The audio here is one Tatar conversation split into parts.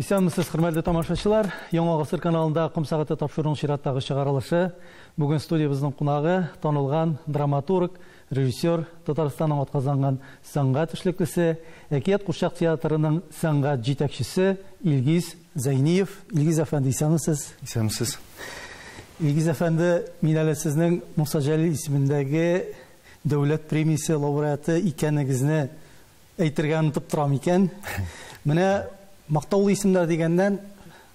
Исәнмесез, хөрмәтле тамашачылар. Яңа гасыр каналында Ком сәгате тапшыруының чираттагы чыгарылышы. Бүген студиябезнең кунагы танылган драматург, режиссер, Татарстанның атказанган сәнгать эшлеклесе, Әкият курчак театрының сәнгать җитәкчесе Илгиз Зәйниев. Илгиз әфәнде, исәнмесез. Исәнмесез. Илгиз әфәнде, мин әле сезнең Муса Җәлил исемендәге дәүләт премиясе лауреаты икәнегезне әйтергә онытып торам икән. Менә мактаулы исемнәр дигәннән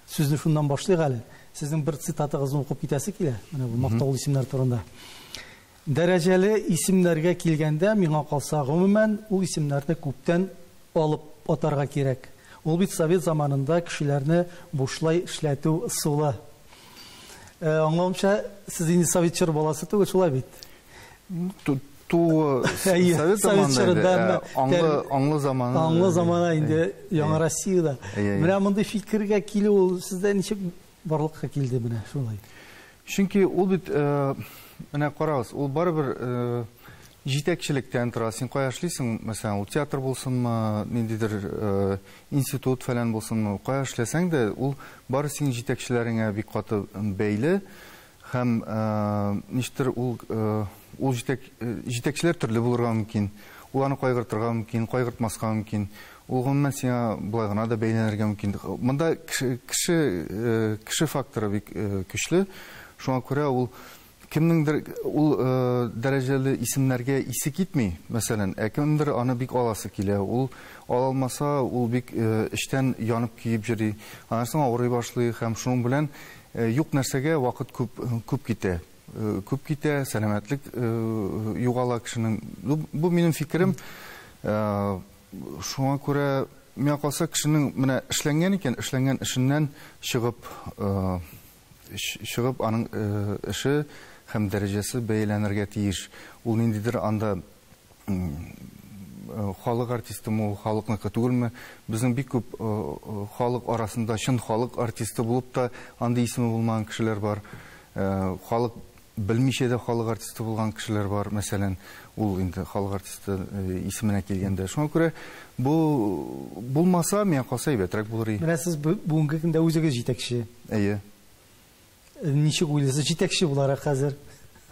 сүзне шуннан башлыйк әле. Сезнең бер цитатагызны укып китәсе килә. Менә бу мактаулы исемнәр турында. Дәрәҗәле исемнәргә килгәндә, миңа калса, гомумән, ул исемнәрне күптән алып атарга кирәк. Ул бит совет заманында кешеләрне бушлай эшләтү ысулы. Аңлавымча, сез инде совет чоры баласы түгел, шулай бит? Туу совет заманында, аңлы заманы. Аңлы замана инде яңа Россиядә. Менә мондый фикергә килү ул сездә ничек барлыкка килде менә шулай? Чөнки ул бит, менә карагыз, ул барыбер җитәкчелектән тора. Син кая эшлисең, мәсәлән, ул театр булсынмы, ниндидер институт фәлән булсынмы, кая эшләсәң дә, ул бары синең җитәкчеләреңә бик каты бәйле. Һәм ништер ул ул җитәкчеләр төрле булырга мөмкин. Ул аны кайгыртырга мөмкин, кайгыртмаска мөмкин. Ул гомумән сиңа болай гына да бәйләнергә мөмкин. Монда кеше кеше факторы бик көчле. Шуңа күрә ул кемнеңдер ул дәрәҗәле исемнәргә исе китми, мәсәлән, ә кемдер аны бик аласы килә. Ул ала алмаса, ул бик эчтән янып көеп йөри. Аннан соң авырый башлый һәм шуның белән юк нәрсәгә вакыт күп китә. Күп китә, сәламәтлек югала кешенең. Бу минем фикерем. Шуңа күрә миңа калса кешенең менә эшләнгән икән, эшләнгән эшеннән чыгып аның эше һәм дәрәҗәсе бәяләнергә тиеш. Ул ниндидер анда халык артистымы, ул халыкныкы түгелме? Безнең бик күп халык арасында чын халык артисты булып та андый исеме булмаган кешеләр бар. Халык белмичә дә халык артисты булган кешеләр бар, мәсәлән, ул инде халык артисты исеменә килгәндә. Шуңа күрә бу булмаса, миңа калса әйбәтрәк булыр иде. Менә сез бүгенге көндә үзегез җитәкче. Әйе. Ничек уйлыйсыз, җитәкче буларак хәзер?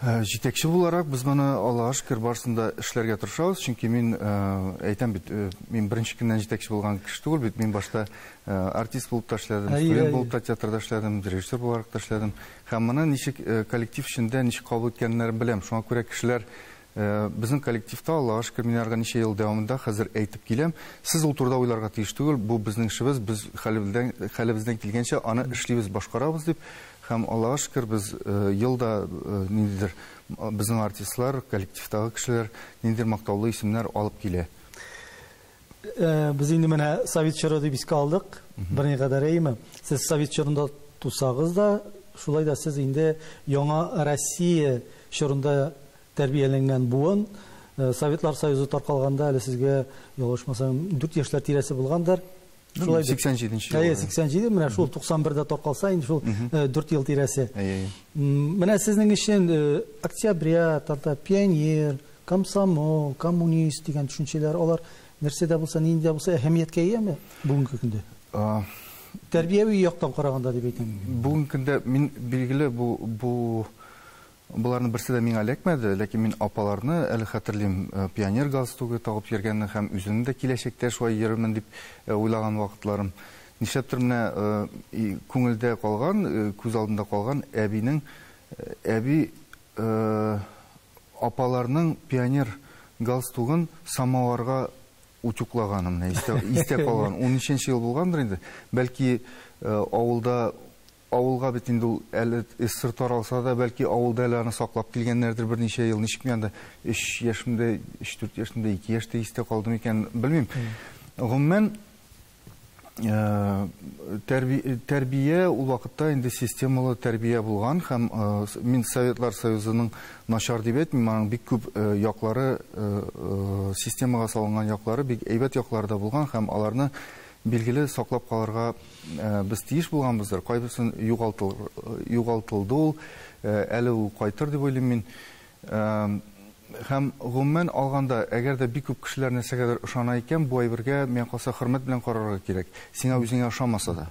Җитәкче буларак без моны Аллаһка шөкер барысын да эшләргә тырышабыз, чөнки мин әйтәм бит, мин беренче көннән җитәкче булган кеше түгел бит, мин башта артист булып та эшләдем, студент булып та театрда эшләдем, режиссер буларак та эшләдем. Һәм моны ничек коллектив эчендә ничек кабул иткәннәрен беләм. Шуңа күрә кешеләр безнең коллективта Аллаһка шөкер мин аларга ничә ел дәвамында хәзер әйтеп киләм, сез ул турыда уйларга тиеш түгел, бу безнең эшебез, без хәлебездән килгәнчә аны эшлибез, башкарабыз дип. Һәм Аллаһка шөкер без елда ниндидер безнең артистлар, коллективтагы кешеләр ниндидер мактаулы исемнәр алып килә. Без инде менә совет чоры дип искә алдык, берникадәр әйеме? Сез совет чорында тусагыз да, шулай да сез инде яңа Россия чорында тәрбияләнгән буын. Советлар Союзы таркалганда әле сезгә, ялгышмасам, 4 яшьләр тирәсе булгандыр. Шулай бит. 87 ел. Әйе, 87, менә шул 91-дә таркалса, инде шул 4 ел тирәсе. Менә сезнең өчен октября, тата пионер, комсомол, коммунист дигән төшенчәләр, алар нәрсә дә булса, нинди дә булса әһәмияткә ияме бүгенге көндә? Тәрбияви яктан караганда дип әйтәм. Бүгенге көндә мин билгеле бу буларның берсе дә миңа эләкмәде, ләкин мин апаларны әле хәтерлим, пионер галстугы тагып йөргәнне һәм үземне дә киләчәктә шулай йөрермен дип уйлаган вакытларым. Нишләптер менә күңелдә калган, күз алдында калган әбинең, әби апаларның пионер галстугын самоварга утюглаганы менә истә калган. 13 ел булгандыр инде. Бәлки авылда авылга бит инде ул әле СССР таралса да, бәлки авылда әле аны саклап килгәннәрдер берничә ел. Ничек мин анда 3 яшемдә, 3-4 яшемдә, 2 яшьтә истә калдым икән, белмим. Гомумән, тәрбия ул вакытта инде системалы тәрбия булган һәм мин Советлар Союзының начар дип әйтмим, аның бик күп яклары, системага салынган яклары, бик әйбәт яклары да булган һәм аларны билгеле саклап калырга без тиеш булганбыздыр. Кайберсен югалтылды ул, әле ул кайтыр дип уйлыйм мин. Һәм гомумән алганда, әгәр дә бик күп кешеләр нәрсәгәдер ышана икән, бу әйбергә миңа калса хөрмәт белән карарга кирәк. Сиңа үзеңә ошамаса да.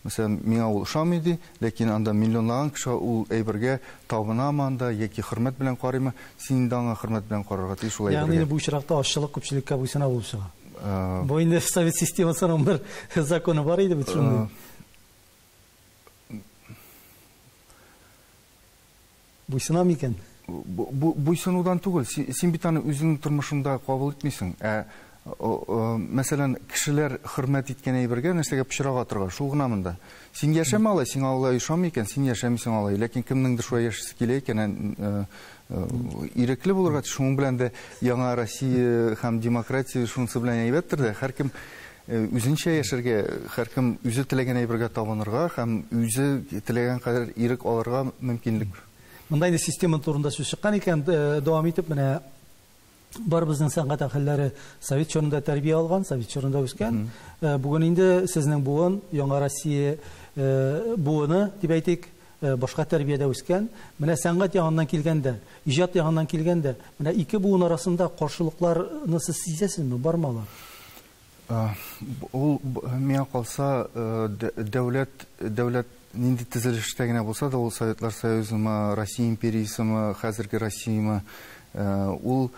Мәсәлән, миңа ул ошамый ди, ләкин анда миллионлаган кеше ул әйбергә табынамы анда яки хөрмәт белән карыймы, син инде аңа хөрмәт белән карарга тиеш ул әйбергә. Ягъни бу очракта азчылык күпчелеккә буйсына булып чыга. Бу инде совет системасының бер законы бар иде бит шундый. Буйсына микән? Буйсынудан түгел. Син бит аны үзеңнең тормышыңда кабул итмисең. Ә мәсәлән, кешеләр хөрмәт иткән әйбергә нәрсәгә пычрак атырга, шул гына монда. Син яшәмә алай, сиңа алай ошамый икән, син яшәмисең алай. Ләкин кемнеңдер шулай яшисе килә икән, ирекле булырга тиеш. Шуның белән дә яңа Россия һәм демократия шунысы белән әйбәттер дә, һәркем үзенчә яшәргә, һәркем үзе теләгән әйбергә табынырга һәм үзе теләгән кадәр ирек алырга мөмкинлек. Монда инде система турында сүз чыккан икән, дәвам итеп менә барыбызның сәнгать әһелләре совет чорында тәрбия алган, совет чорында үскән. Бүген инде сезнең буын, яңа Россия буыны дип әйтик, башка тәрбиядә үскән. Менә сәнгать ягыннан килгәндә, иҗат ягыннан килгәндә, менә ике буын арасында каршылыкларны сез сизәсезме, бармы алар? Ул миңа калса, дәүләт нинди төзелештә генә булса да, ул Советлар Союзымы, Россия империясымы, хәзерге Россиямы, ул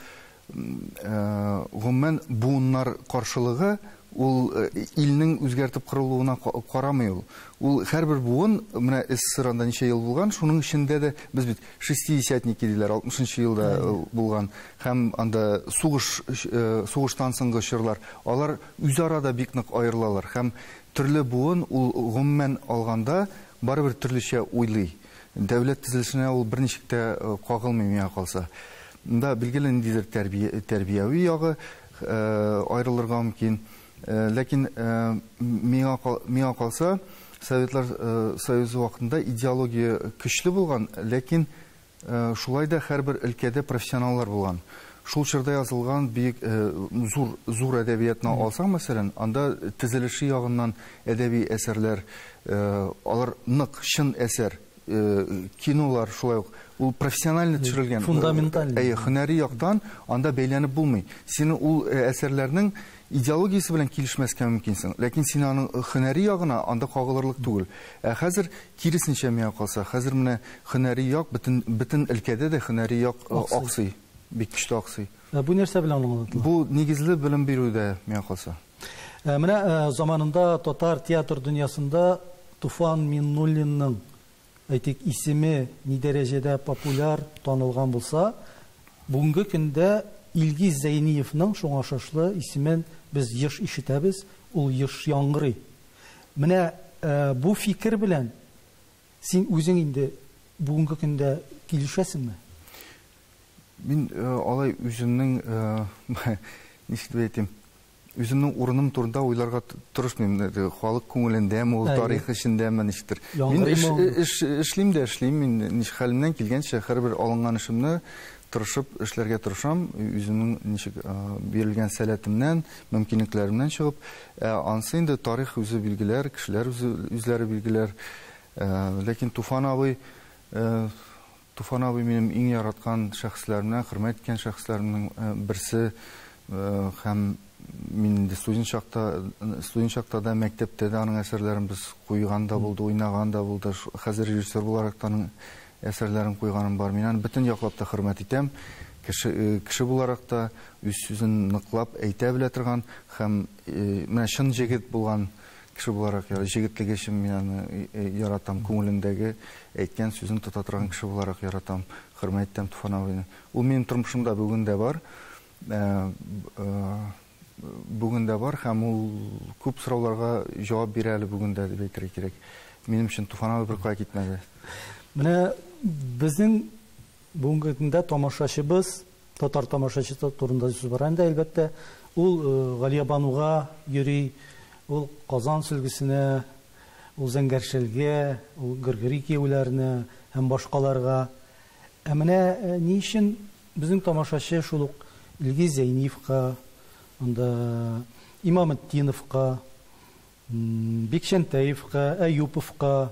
гомумән буыннар каршылыгы, ул илнең үзгәртеп корылуына карамый ул. Ул һәрбер буын, менә СССР анда ничә ел булган, шуның эчендә дә без бит шестидесятники диләр, алтмышынчы елда булган һәм анда сугыштан соңгы чорлар, алар үзара да бик нык аерылалар һәм төрле буын ул гомумән алганда барыбер төрлечә уйлый. Дәүләт төзелешенә ул берничек тә кагылмый миңа калса. Монда билгеле ниндидер тәрбияви ягы аерылырга мөмкин. Ләкин миңа калса, Советлар Союзы вакытында идеология көчле булган, ләкин шулай да һәрбер өлкәдә профессионаллар булган. Шул чорда язылган бик зур әдәбиятны алсаң, мәсәлән, анда төзелеше ягыннан әдәби әсәрләр, алар нык чын әсәр, кинолар шулай ук, ул профессионально төшерелгән. Фундаменталь. Әйе, һөнәри яктан анда бәйләнеп булмый. Син ул әсәрләрнең идеологиясе белән килешмәскә мөмкинсең, ләкин син аның һөнәри ягына анда кагылырлык түгел. Ә хәзер киресенчә миңа калса, хәзер менә һөнәри як бөтен өлкәдә дә һөнәри як аксый, бик көчле аксый. Бу нәрсә белән аңлатыла? Бу нигезле белем бирүдә миңа калса. Менә заманында татар театр дөньясында Туфан Миңнуллинның, әйтик, исеме ни дәрәҗәдә популяр танылган булса, бүгенге көндә Илгиз Зәйниевның шуңа охшашлы исемен без еш ишетәбез, ул еш яңгырый. Менә бу фикер белән син үзең инде бүгенге көндә килешәсеңме? Мин алай үземнең, ничек дип әйтим, үземнең урыным турында уйларга тырышмыйм. Халык күңелендәме ул, тарих эчендәме, ничектер. Мин эшлим дә эшлим, мин ничек хәлемнән килгәнчә һәрбер алынган эшемне тырышып эшләргә тырышам, үземнең ничек бирелгән сәләтемнән, мөмкинлекләремнән чыгып. Ансы инде тарих үзе билгеләр, кешеләр үзләре билгеләр. Ләкин Туфан абый минем иң яраткан шәхесләремнән, хөрмәт иткән шәхесләремнең берсе. Һәм мин инде студент чакта да, мәктәптә дә аның әсәрләрен без куйган да булды, уйнаган да булды. Хәзер режиссер буларак та аның әсәрләрен куйганым бар. Мин аны бөтен яклап та хөрмәт итәм. Кеше буларак та үз сүзен ныклап әйтә белә торган һәм менә чын җегет булган кеше буларак, җегетлеге өчен мин аны яратам, күңелендәге әйткән сүзен тота торган кеше буларак яратам, хөрмәт итәм Туфан абыйны. Ул минем тормышымда бүген дә бар. Бүген дә бар һәм ул күп сорауларга җавап бирә әле бүген дә дип әйтергә кирәк. Минем өчен Туфан абый беркая китмәде. Менә безнең бүгенге көндә тамашачыбыз, татар тамашачысы турында сүз бара инде, әлбәттә, ул Галиябануга йөри, ул Казан сөлгесенә, ул Зәңгәршелгә, ул Гөргөри кияүләренә һәм башкаларга. Ә менә ни өчен безнең тамашачы шул ук Илгиз Зәйниевка, анда Имаметдиновка, Бикчәнтәевка, Әюповка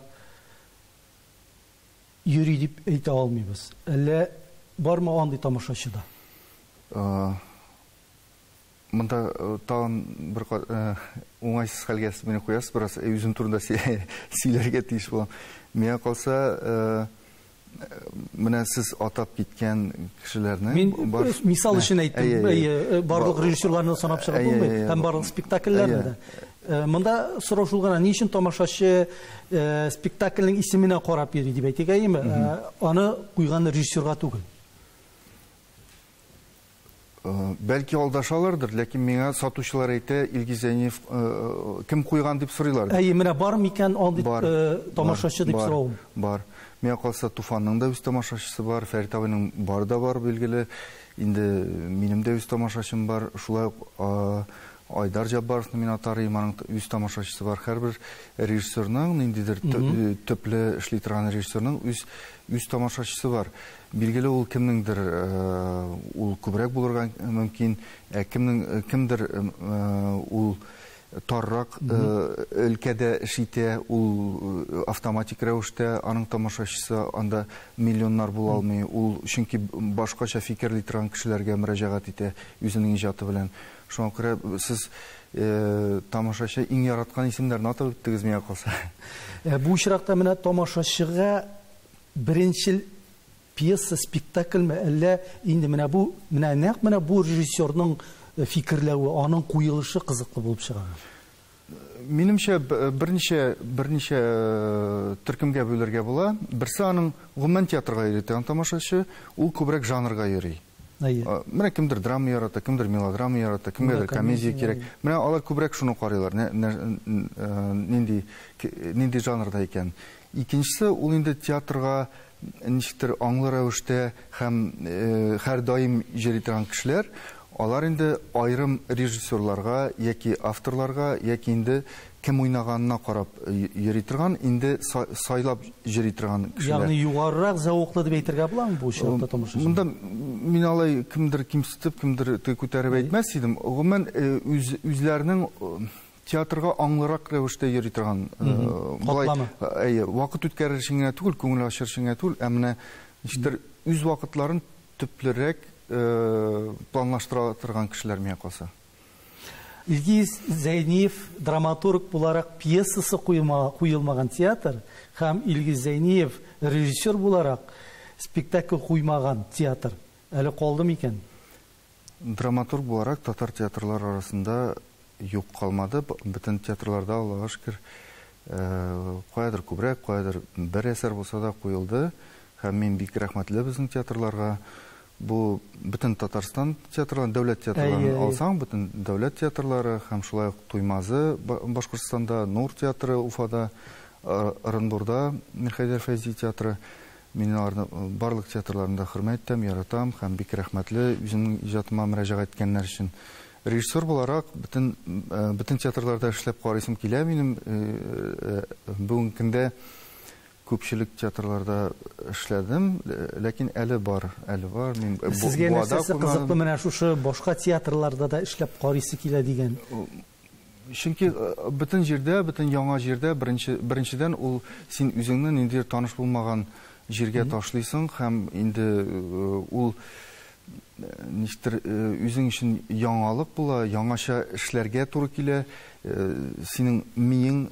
йөри дип әйтә алмыйбыз. Әллә бармы андый тамашачыда? Монда тагын бер уңайсыз хәлгә сез мине куясыз, бераз үзем турында сөйләргә тиеш булам. Миңа калса, менә сез атап киткән кешеләрне Мин мисал өчен әйттем, барлык режиссерларны санап чыгып булмый, һәм барлык спектакльләрне дә. Монда сорау шул гына, ни өчен тамашачы спектакльнең исеменә карап йөри дип әйтик, әйеме? Аны куйган режиссерга түгел. Бәлки алдашалардыр, ләкин миңа сатучылар әйтә, Илгиз Зәйниев кем куйган дип сорыйлар. Әйе, менә бар микән андый тамашачы дип соравым. Бар. Миңа калса, Туфанның да үз тамашачысы бар, Фәрит абыйның бар да бар, билгеле. Инде минем дә үз тамашачым бар. Шулай ук Айдар Җаббаровны мин атарыйм, аның үз тамашачысы бар. Һәрбер режиссерның, ниндидер төпле эшли торган режиссерның үз тамашачысы бар. Билгеле, ул кемнеңдер, ул күбрәк булырга мөмкин, ә кемдер ул таррак өлкәдә эш итә, ул автоматик рәвештә аның тамашачысы анда миллионнар була алмый, ул чөнки башкача фикерли торган кешеләргә мөрәҗәгать итә үзенең иҗаты белән. Шуңа күрә сез тамашачы иң яраткан исемнәрне атап үттегез, миңа калса. Бу очракта менә тамашачыга беренчел пьеса, спектакльме, әллә инде менә бу, менә нәкъ менә бу режиссерның фикерләве, аның куелышы кызыклы булып чыга? Минемчә, берничә төркемгә бүлергә була. Берсе аның гомумән театрга йөри торган тамашачы, ул күбрәк жанрга йөри. Менә кемдер драма ярата, кемдер мелодрама ярата, кемгәдер комедия кирәк. Менә алар күбрәк шуны карыйлар, нинди жанрда икән. Икенчесе, ул инде театрга ничектер аңлы рәвештә һәм һәрдаим йөри торган кешеләр, алар инде аерым режиссерларга яки авторларга, яки инде кем уйнаганына карап йөри торган, инде сайлап йөри торган кешеләр. Ягъни югарырак зәвыклы дип әйтергә буламы бу очракта тамашачы? Монда мин алай кемдер кимсетеп, кемдер күтәреп әйтмәс идем. Гомумән, үзләренең театрга аңлырак рәвештә йөри торган, катламы. Әйе, вакыт үткәрер өчен генә түгел, күңел ачыр өчен генә түгел, ә менә ничектер үз вакытларын төплерәк планлаштыра торган кешеләр миңа калса. Илгиз Зәйниев драматург буларак пьесасы куелмаган театр һәм Илгиз Зәйниев режиссер буларак спектакль куймаган театр әле калды микән? Драматург буларак татар театрлары арасында юк калмады. Бөтен театрларда, Аллага шөкер, каядыр күбрәк, каядыр бер әсәр булса да куелды. Һәм мин бик рәхмәтле безнең театрларга. Бу бөтен Татарстан театрларын, дәүләт театрларын алсаң, бөтен дәүләт театрлары һәм шулай ук Туймазы Башкортстанда, Нур театры Уфада, Орынбурда Мирхәйдәр Фәйзи театры. Мин аларны барлык театрларында хөрмәт итәм, яратам һәм бик рәхмәтле үземнең иҗатыма мөрәҗәгать иткәннәр өчен. Режиссер буларак бөтен театрларда эшләп карыйсым килә минем. Бүгенге көндә күпчелек театрларда эшләдем, ләкин әле бар, әле бар. Мин Сезгә Буада нәрсәсе куймадым. кызыклы, менә шушы башка театрларда да эшләп карыйсы килә дигән? Чөнки бөтен җирдә, бөтен яңа җирдә беренчедән ул син үзеңне ниндидер таныш булмаган җиргә ташлыйсың һәм инде ул ничектер үзең өчен яңалык була, яңача эшләргә туры килә, синең миең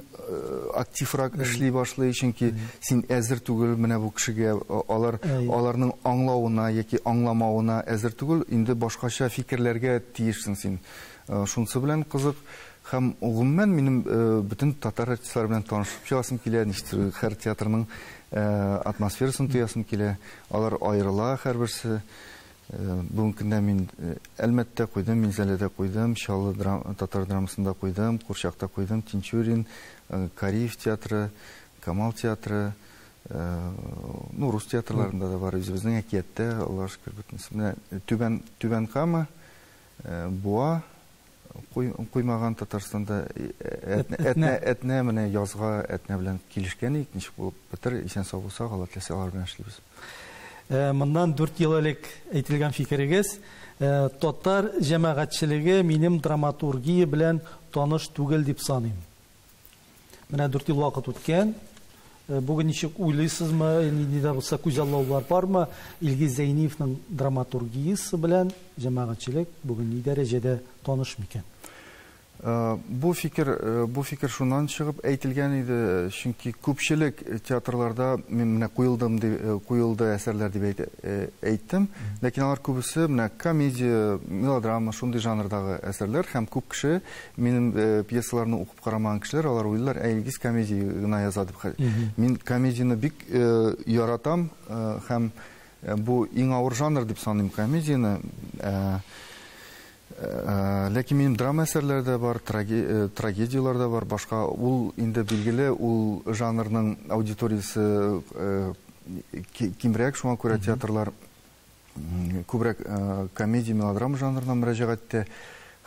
активрак эшли башлый, чөнки син әзер түгел менә бу кешегә, аларның аңлавына яки аңламавына әзер түгел, инде башкача фикерләргә тиешсең син. Шунысы белән кызык. Һәм гомумән минем бөтен татар артистлары белән танышып чыгасым килә, ничектер һәр театрның атмосферасын тоясым килә. Алар аерыла һәрберсе. Бүгенге көндә мин Әлмәттә куйдым, Минзәләдә куйдым, Чаллы татар драмасында куйдым, Курчакта куйдым, Тинчурин, Кариев театры, Камал театры, рус театрларында да бар, үзебезнең әкияттә, Аллаһка шөкер, бөтенесе. Менә Түбән Кама, Буа куймаган Татарстанда Әтнә менә язга Әтнә белән килешкән идек, ничек булып бетер, исән сау булсак, Алла теләсә, алар белән эшлибез. Моннан 4 ел элек әйтелгән фикерегез, татар җәмәгатьчелеге минем драматургия белән таныш түгел дип саныйм. Менә 4 ел вакыт үткән, Бүген ничек уйлыйсызмы, нинди дә булса күзаллаулар бармы? Илгиз Зәйниевның драматургиясе белән җәмәгатьчелек бүген ни дәрәҗәдә таныш микән? Бу фикер шуннан чыгып әйтелгән иде, чөнки күпчелек театрларда мин менә куелды әсәрләр дип әйттем, ләкин алар күбесе менә комедия, мелодрама, шундый жанрдагы әсәрләр, һәм күп кеше минем пьесаларны укып карамаган кешеләр, алар уйлыйлар, ә Илгиз комедия гына яза дип. Мин комедияне бик яратам, һәм бу иң авыр жанр дип саныйм комедияне. Ләкин минем драма әсәрләре дә бар, трагедияләр дә бар, башка ул инде билгеле, ул жанрның аудиториясе кимрәк, шуңа күрә театрлар күбрәк комедия, мелодрама жанрына мөрәҗәгать итә.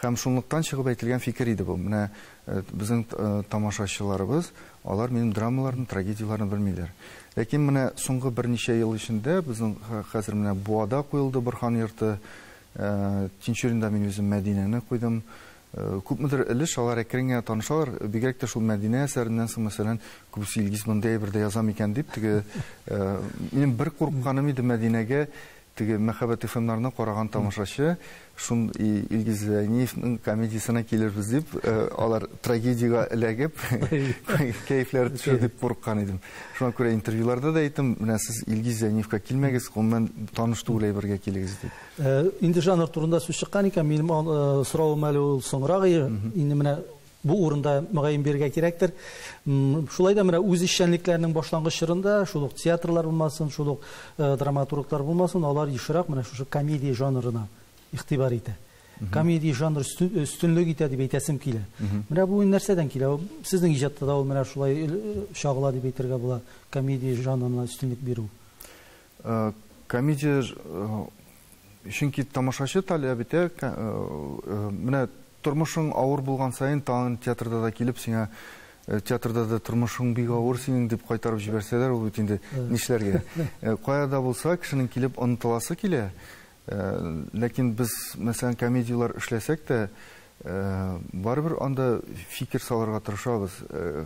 Һәм шунлыктан чыгып әйтелгән фикер иде бу. Менә безнең тамашачыларыбыз, алар минем драмаларны, трагедияләрне белмиләр. Ләкин менә соңгы берничә ел эчендә безнең хәзер менә Буада куелды Борһан йорты, Тинчуринда мин үзем Мәдинәне куйдым. Күпмедер өлеш алар әкрен генә танышалар. Бигрәк тә шул Мәдинә әсәреннән соң, мәсәлән, күбесе Илгиз мондый әйбер дә язам икән дип, теге минем бер курыкканым иде Мәдинәгә, теге Мәхәббәт ФМнарына караган тамашачы шун Илгиз Зәйниевның комедиясенә килербез дип, алар трагедиягә эләгеп, кәефләре төшер дип курыккан идем. Шуңа күрә интервьюларда да әйттем, менә сез Илгиз Зәйниевка килмәгез, гомумән таныш түгел әйбергә килегез дип. Инде жанр турында сүз чыккан икән, минем соравым әле ул соңрак, инде менә бу урында мөгаен бирергә кирәктер. Шулай да менә үз эшчәнлекләренең башлангыч чорында шул ук театрлар булмасын, шул ук драматурглар булмасын, алар ешрак менә шушы комедия жанрына игътибар итә. Комедия жанры өстенлек итә дип әйтәсем килә. Менә бу нәрсәдән килә? Сезнең иҗатта да ул менә шулай чагыла дип әйтергә була, комедия жанрына өстенлек бирү. Комедия, чөнки тамашачы таләп итә, менә тормышың авыр булган саен тагын театрда да килеп сиңа театрда да тормышың бик авыр синең дип кайтарып җибәрсәләр, ул бит инде нишләргә? Кая да булса кешенең килеп онытыласы килә. Ләкин без, мәсәлән, комедияләр эшләсәк тә, барыбер анда фикер салырга тырышабыз.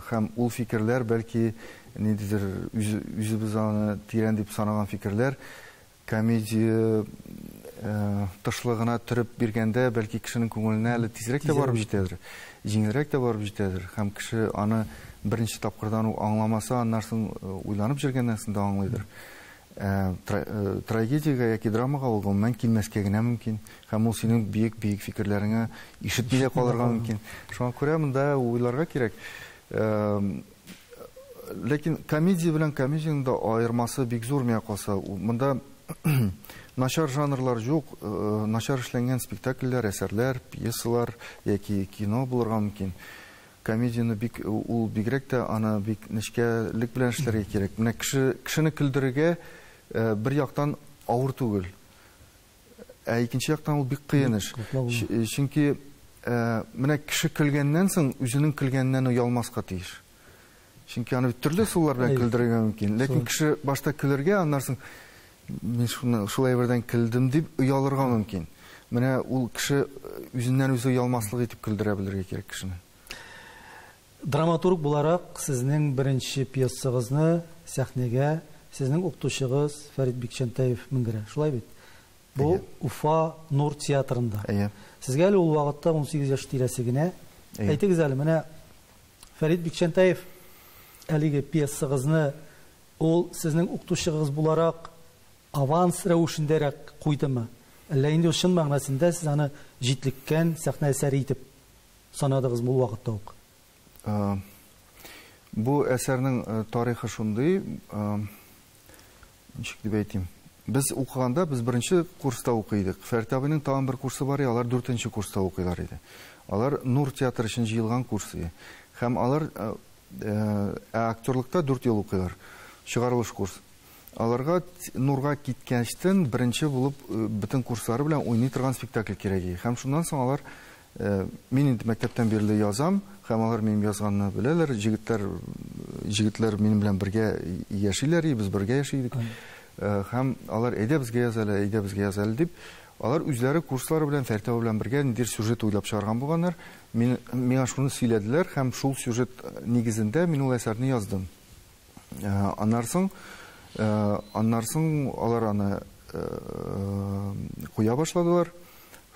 Һәм ул фикерләр бәлки ниндидер үзебез аны тирән дип санаган фикерләр комедия тышлыгына төреп биргәндә бәлки кешенең күңеленә әле тизрәк тә барып җитәдер, җиңелрәк тә барып җитәдер. Һәм кеше аны беренче тапкырдан ук аңламаса, аннан соң уйланып йөргәннән соң да аңлыйдыр. Трагедиягә яки драмага ул гомумән килмәскә генә мөмкин. Һәм ул синең бөек-бөек фикерләреңә ишетми дә калырга мөмкин. Шуңа күрә монда уйларга кирәк. Ләкин комедия белән комедиянең дә аермасы бик зур миңа калса. Монда начар жанрлар юк, начар эшләнгән спектакльләр, әсәрләр, пьесалар яки кино булырга мөмкин. Комедияне бик, ул бигрәк тә аны бик нечкәлек белән эшләргә кирәк. Менә кешене көлдерергә бер яктан авыр түгел, ә икенче яктан ул бик кыен эш. Чөнки менә кеше көлгәннән соң үзенең көлгәненнән оялмаска тиеш. Чөнки аны бит төрле ысуллар белән көлдерергә мөмкин. Ләкин кеше башта көлергә, аннан соң мин шулай бердән көлдем дип оялырга мөмкин. Менә ул кеше үзеннән үзе оялмаслык итеп көлдерә белергә кирәк кешене. Драматург буларак сезнең беренче пьесагызны сәхнәгә сезнең укытучыгыз Фәрит Бикчәнтәев менгерә. Шулай бит? Бу Уфа Нур театрында. Сезгә әле ул вакытта 18 яшь тирәсе генә. Әйтегез әле, менә Фәрит Бикчәнтәев әлеге пьесагызны ул сезнең укытучыгыз буларак аванс рәвешендәрәк куйдымы? Әллә инде чын мәгънәсендә сез аны җитлеккән сәхнә әсәре итеп санадыгыз бу вакытта ук? Бу әсәрнең тарихы шундый, ничек дип әйтим? Без укыганда без беренче курста укый идек. Фәрит абыйның тагын бер курсы бар иде, алар дүртенче курста укыйлар иде. Алар Нур театры өчен җыелган курс иде. Һәм алар актерлыкта 4 ел укыйлар. Чыгарылыш курс. Аларга Нурга киткәнчтен беренче булып бөтен курслары белән уйный торган спектакль кирәк иде. Һәм шуннан соң алар, мин инде мәктәптән бирле язам, һәм алар минем язганны беләләр. Җегетләр минем белән бергә яшиләр, без бергә яши идек. Һәм алар әйдә безгә яз әле, әйдә безгә яз әле дип, алар үзләре курслары белән, Фәрит абый белән бергә ниндидер сюжет уйлап чыгарган булганнар. Миңа шуны сөйләделәр һәм шул сюжет нигезендә мин ул әсәрне яздым. Аннан соң алар аны куя башладылар.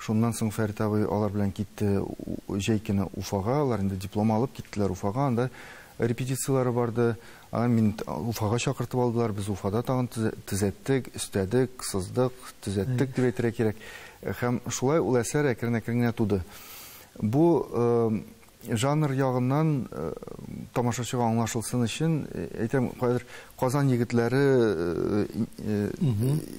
Шуннан соң Фәрит абый алар белән китте җәй көне Уфага, алар инде диплом алып киттеләр Уфага, анда репетицияләре барды. Анан мин Уфага чакыртып алдылар, без Уфада тагын төзәттек, өстәдек, сыздык, төзәттек дип әйтергә кирәк. Һәм шулай ул әсәр әкрен-әкрен генә туды. Бу жанр ягыннан тамашачыга аңлашылсын өчен, әйтәм, кайдыр Казан егетләре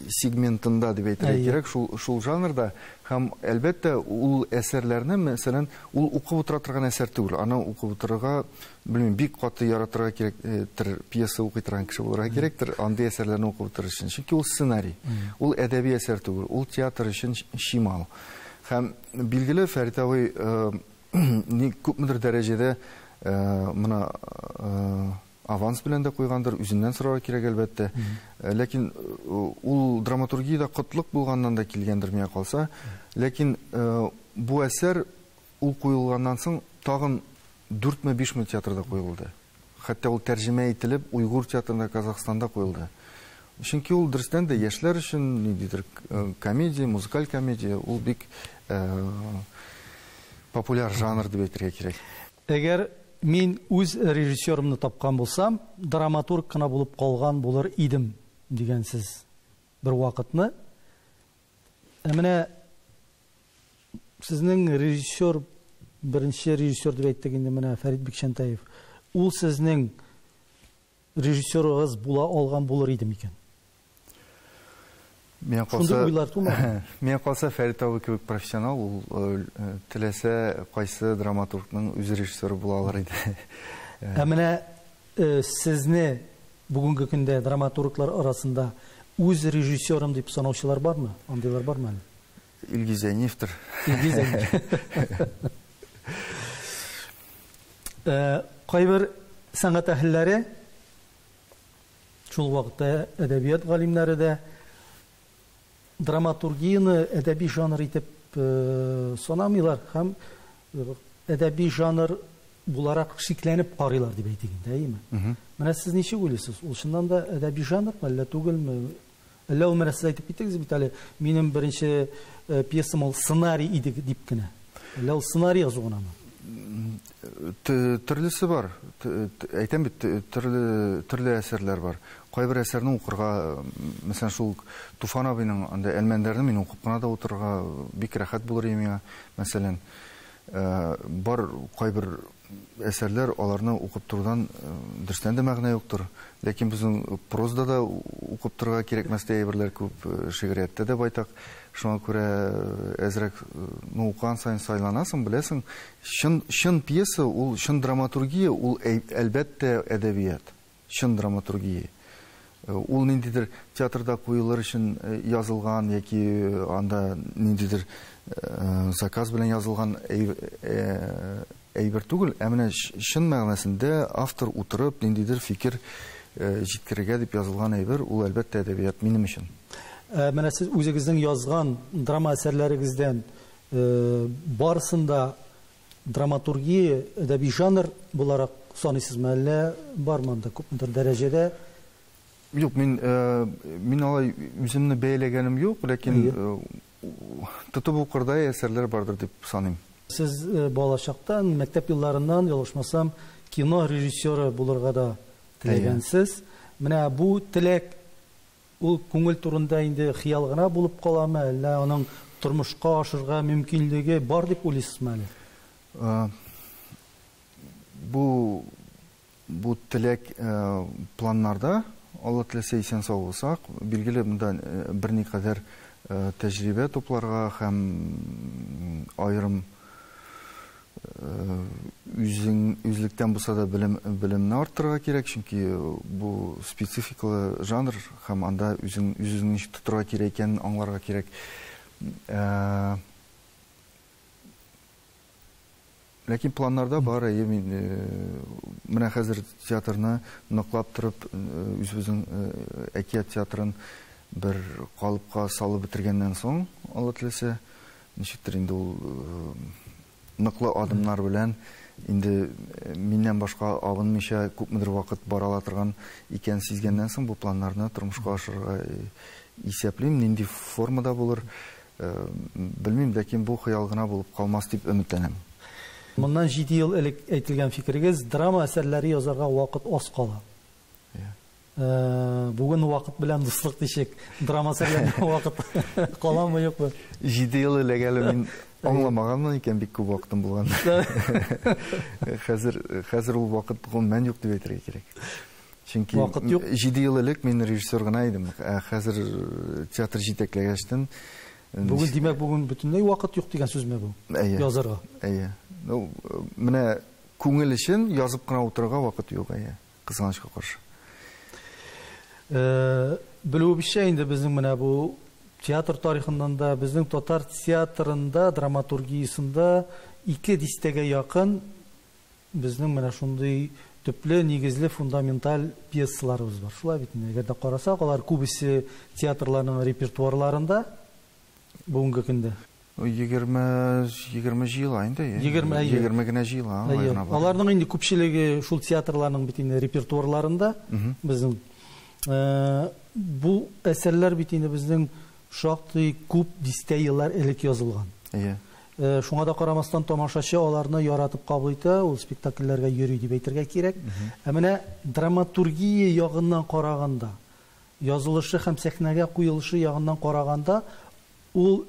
сегментында дип әйтергә кирәк, шул жанрда. Һәм әлбәттә ул әсәрләрне, мәсәлән, ул укып утыра торган әсәр түгел. Аны укып утырырга, белмим, бик каты яратырга кирәктер, пьеса укый торган кеше булырга кирәктер, андый әсәрләрне укып утырыр өчен. Чөнки ул сценарий, ул әдәби әсәр түгел, ул театр өчен чимал. Һәм билгеле Фәрит абый күпмедер дәрәҗәдә моны аванс белән дә куйгандыр, үзеннән сорарга кирәк әлбәттә. Ләкин ул драматургиядә кытлык булганнан да килгәндер миңа калса. Ләкин бу әсәр ул куелганнан соң тагын 4-ме 5-ме театрда куелды. Хәтта ул тәрҗемә ителеп Уйгур театрында, Казахстанда куелды. Чөнки ул дөрестән дә яшьләр өчен ниндидер комедия, музыкаль комедия, ул бик популяр жанр дип әйтергә кирәк. Әгәр мин үз режиссерымны тапкан булсам, драматург кына булып калган булыр идем дигәнсез бер вакытны. Ә менә сезнең режиссер, беренче режиссер дип әйттек инде менә Фәрит Бикчәнтәев. Ул сезнең режиссерыгыз була алган булыр иде микән? Шундый уйлар тумады. Миңа калса, Фәрит абый кебек профессионал, ул теләсә кайсы драматургның үз режиссеры була алыр иде. Ә менә сезне бүгенге көндә драматурглар арасында үз режиссерым дип санаучылар бармы? Андыйлар бармы әле? Илгиз Зәйниевтер. Илгиз Зәйниев. Кайбер сәнгать әһелләре, шул вакытта әдәбият галимнәре дә драматургияне әдәби жанр итеп санамыйлар һәм әдәби жанр буларак шикләнеп карыйлар дип әйтик инде, әйеме? Менә сез ничек уйлыйсыз? Ул чыннан да әдәби жанрмы, әллә түгелме? Әллә ул менә сез әйтеп киттегез бит әле, минем беренче пьесам ул сценарий иде дип кенә. Әллә ул сценарий язу гынамы? Төрлесе бар. Әйтәм бит, төрле әсәрләр бар. Кайбер әсәрне укырга, мәсәлән, шул Туфан абыйның анда Әлмәндәрне мин укып кына да утырырга бик рәхәт булыр иде миңа, мәсәлән. Бар кайбер әсәрләр, аларны укып торудан дөрестән дә мәгънә юктыр. Ләкин безнең прозада да укып торырга кирәкмәс тә әйберләр күп, шигърияттә дә байтак. Шуңа күрә әзрәк, укыган саен сайланасың, беләсең. Чын пьеса, ул чын драматургия, ул әлбәттә әдәбият. Чын драматургия. Ул ниндидер театрда куелыр өчен язылган яки анда ниндидер заказ белән язылган әйбер түгел, ә менә чын мәгънәсендә автор утырып ниндидер фикер җиткерергә дип язылган әйбер, ул әлбәттә әдәбият минем өчен. Менә сез үзегезнең язган драма әсәрләрегездән барысын да драматургия, әдәби жанр буларак саныйсызмы, әллә бармы анда күпмедер дәрәҗәдә? Юк, мин алай үземне бәяләгәнем юк, ләкин тотып укырдай әсәрләр бардыр дип саныйм. Сез балачактан, мәктәп елларыннан, ялгышмасам, кино режиссеры булырга да теләгәнсез. Менә бу теләк ул күңел турында инде хыял гына булып каламы, әллә аның тормышка ашырга мөмкинлеге бар дип уйлыйсызмы әле? Бу теләк планнарда, Алла теләсә исән сау булсак, билгеле монда берникадәр тәҗрибә тупларга һәм аерым үзлектән булса да белемне арттырырга кирәк, чөнки бу спецификалы жанр һәм анда үзеңне ничек тотырга кирәк икәнен аңларга кирәк. Ләкин планнарда бар, әйе, мин менә хәзер театрны ныклап торып, үзебезнең әкият театрын бер калыпка салып бетергәннән соң, Алла теләсә, ничектер инде ул ныклы адымнар белән Инде миннән башка абынмыйча күпмедер вакыт бара ала торган икән сизгәннән соң бу планнарны тормышка ашырырга исәплим. Нинди формада булыр, белмим, ләкин бу хыял гына булып калмас дип өметләнәм. Моннан 7 ел элек әйтелгән фикерегез, драма әсәрләре язарга вакыт аз кала. Бүген вакыт белән дуслык ничек? Драма әсәрләренә вакыт каламы, юкмы? 7 ел элек әле мин аңламаганмын икән, бик күп вакытым булган. Хәзер ул вакыт гомумән юк дип әйтергә кирәк. Чөнки вакыт юк. 7 ел элек мин режиссер гына идем. Ә хәзер театр җитәкләгәчтен Бүген, димәк, бүген бөтенләй вакыт юк дигән сүзме бу? Әйе. Язарга. Әйе. Ну, менә күңел өчен язып кына утырырга вакыт юк, әйе. Кызганычка каршы. Белүебезчә инде безнең менә бу театр тарихыннан да, безнең татар театрында, драматургиясендә 2 дистәгә якын безнең менә шундый төпле, нигезле, фундаменталь пьесаларыбыз бар. Шулай бит инде, әгәр дә карасак, алар күбесе театрларның репертуарларында бүгенге көндә. 20 җыела инде, әйе. 20, әйе. 20 генә җыела, алай Әйе. гына бар. Аларның инде күпчелеге шул театрларның бит инде репертуарларында безнең. Бу әсәрләр бит инде безнең шактый күп дистә еллар элек язылган. Әйе. Шуңа да карамастан тамашачы аларны яратып кабул итә, ул спектакльләргә йөри дип әйтергә кирәк. Ә менә драматургия ягыннан караганда, язылышы һәм сәхнәгә куелышы ягыннан караганда, ул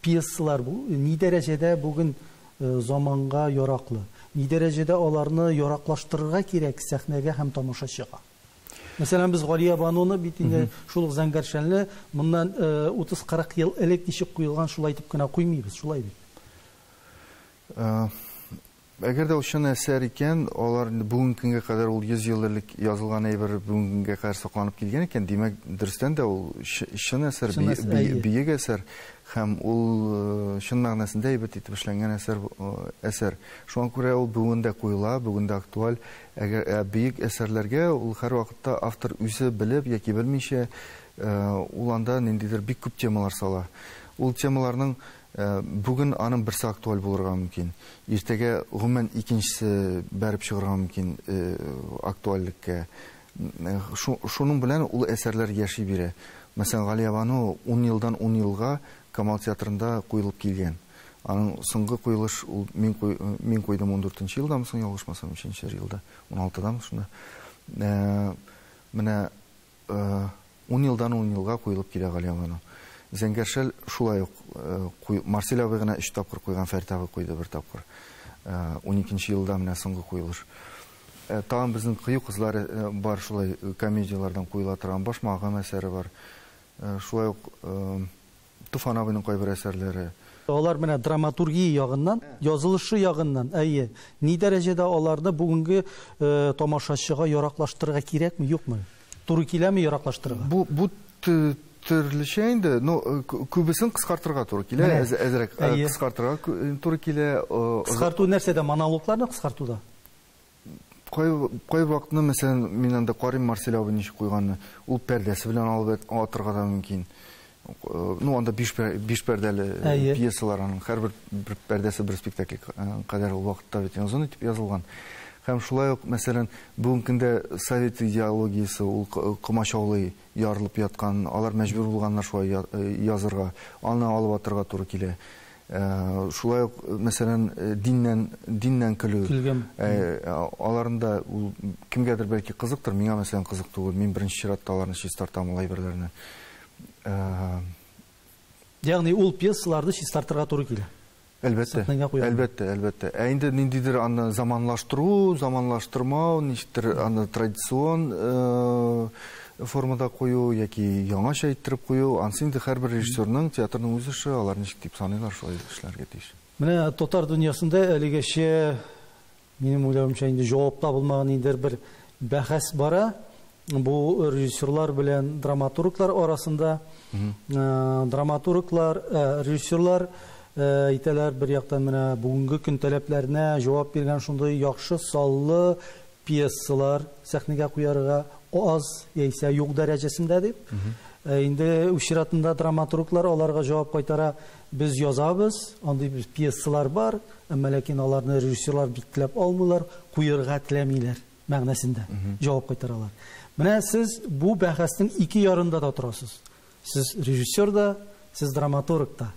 пьесалар бу ни дәрәҗәдә бүген заманга яраклы, ни дәрәҗәдә аларны яраклаштырырга кирәк сәхнәгә һәм тамашачыга. Мәсәлән, без Галия Бануны бит инде шул ук Зәңгәр шәлне моннан 30-40 ел элек ничек куелган шулай итеп кенә куймыйбыз, шулай бит. Әгәр дә ул чын әсәр икән, алар инде бүгенге көнгә кадәр ул 100 ел элек язылган әйбер бүгенге көнгә кадәр сакланып килгән икән, димәк, дөрестән дә ул чын әсәр, Чын әсәр, әйе. бөек әсәр һәм ул чын мәгънәсендә әйбәт итеп эшләнгән әсәр. Шуңа күрә ул бүген дә куела, бүген дә актуаль. Әгәр бөек әсәрләргә ул һәр вакытта автор үзе белеп яки белмичә, ул анда ниндидер бик күп темалар сала. Ул темаларның бүген аның берсе актуаль булырга мөмкин. Иртәгә гомумән икенчесе бәреп чыгарга мөмкин актуальлеккә. Шуның белән ул әсәрләр яши бирә. Мәсәлән, Галия Бану 10 елдан 10 елга Камал театрында куелып килгән. Аның соңгы куелыш ул мин куйдым 14 елдамы соң, ялгышмасам, ничәнче елда, 16-дамы шунда. Менә 10 елдан 10 елга куелып килә Галия Бану. Зәңгәр шәл шулай ук Марсель абый гына 3 тапкыр куйган, Фәрит абый куйды 1 тапкыр. 12 елда менә соңгы куелыш. Тагын безнең Кыю кызлары бар, шулай комедияләрдән куела торган Башмагым әсәре бар. Шулай ук Туфан абыйның кайбер әсәрләре. Алар менә драматургия ягыннан, язылышы ягыннан, әйе, ни дәрәҗәдә аларны бүгенге тамашачыга яраклаштырырга кирәкме, юкмы? Туры киләме яраклаштырырга? Бу төрлечә инде, но күбесен кыскартырга туры килә, Менә. әзрәк Әйе. кыскартырга туры килә. Кыскарту нәрсәдә? Монологларны кыскартуда? Кай вакытны, мәсәлән, мин анда карыйм Марсель абый ничек куйганны, ул пәрдәсе белән алып атырга да мөмкин. Анда биш пәрдәле Әйе. пьесалар, аның һәрбер бер пәрдәсе бер спектакль кадәр ул вакытта бит озын итеп язылган. Һәм шулай ук, мәсәлән, бүгенге көндә совет идеологиясе ул комачаулый ярылып яткан, алар мәҗбүр булганнар шулай язырга, аны алып атырга туры килә. Шулай ук, мәсәлән, диннән көлү. Көлгән. Аларында ул кемгәдер бәлки кызыктыр, миңа, мәсәлән, кызык түгел. Мин беренче чиратта аларны чистартам ул әйберләрне. Ягъни ул пьесаларны чистартырга туры килә. Әлбәттә, Сәхнәгә куярга. әлбәттә, әлбәттә. Ә инде ниндидер аны заманлаштыру, заманлаштырмау, ничектер аны традицион формада кую яки яңача иттереп кую, ансы инде һәрбер режиссерның, театрның үз эше, алар ничек дип саныйлар, шулай эшләргә тиеш. Менә татар дөньясында әлегәчә, минем уйлавымча, инде җавап табылмаган ниндидер бер бәхәс бара. Бу режиссерлар белән драматурглар арасында, драматурглар, режиссерлар әйтәләр, бер яктан менә бүгенге көн таләпләренә җавап биргән шундый яхшы саллы пьесалар сәхнәгә куярга аз яисә юк дәрәҗәсендә дип. Инде үз чиратында драматурглар аларга җавап кайтара: без язабыз, андый пьесалар бар, әмма ләкин аларны режиссерлар бик теләп алмыйлар, куерга теләмиләр мәгънәсендә җавап кайтаралар. Менә сез бу бәхәснең ике ярында да торасыз. Сез режиссер да, сез драматург та.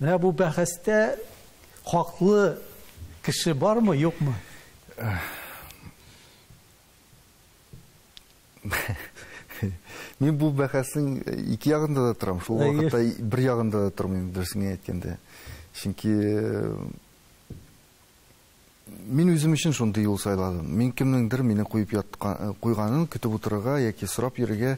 Менә бу бәхәстә хаклы кеше бармы, юкмы? Мин бу бәхәснең ике ягында да торам, шул вакытта бер ягында да тормыйм, дөресен әйткәндә. Чөнки мин үзем өчен шундый юл сайладым. Мин кемнеңдер мине куеп куйганын көтеп утырырга яки сорап йөрергә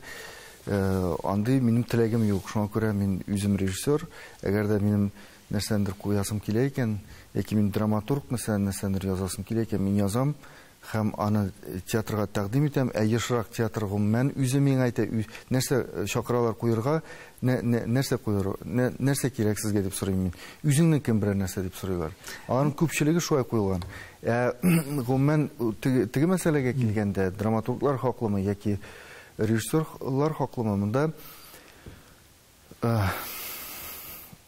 андый минем теләгем юк. Шуңа күрә мин үзем режиссер. Әгәр дә минем нәрсәндер куясым килә икән, яки мин драматург, мәсәлән, нәрсәндер язасым килә икән, мин язам һәм аны театрга тәкъдим итәм. Ә ешрак театр гомумән үзе миңа әйтә, нәрсә чакыралар куерга, нәрсә куер, нәрсә кирәк сезгә дип сорыйм мин. Үзеңнең кем берәр нәрсә дип сорыйлар. Аларның күпчелеге шулай куелган. Ә гомумән теге мәсьәләгә килгәндә, драматурглар хаклымы яки режиссерлар хаклымы, монда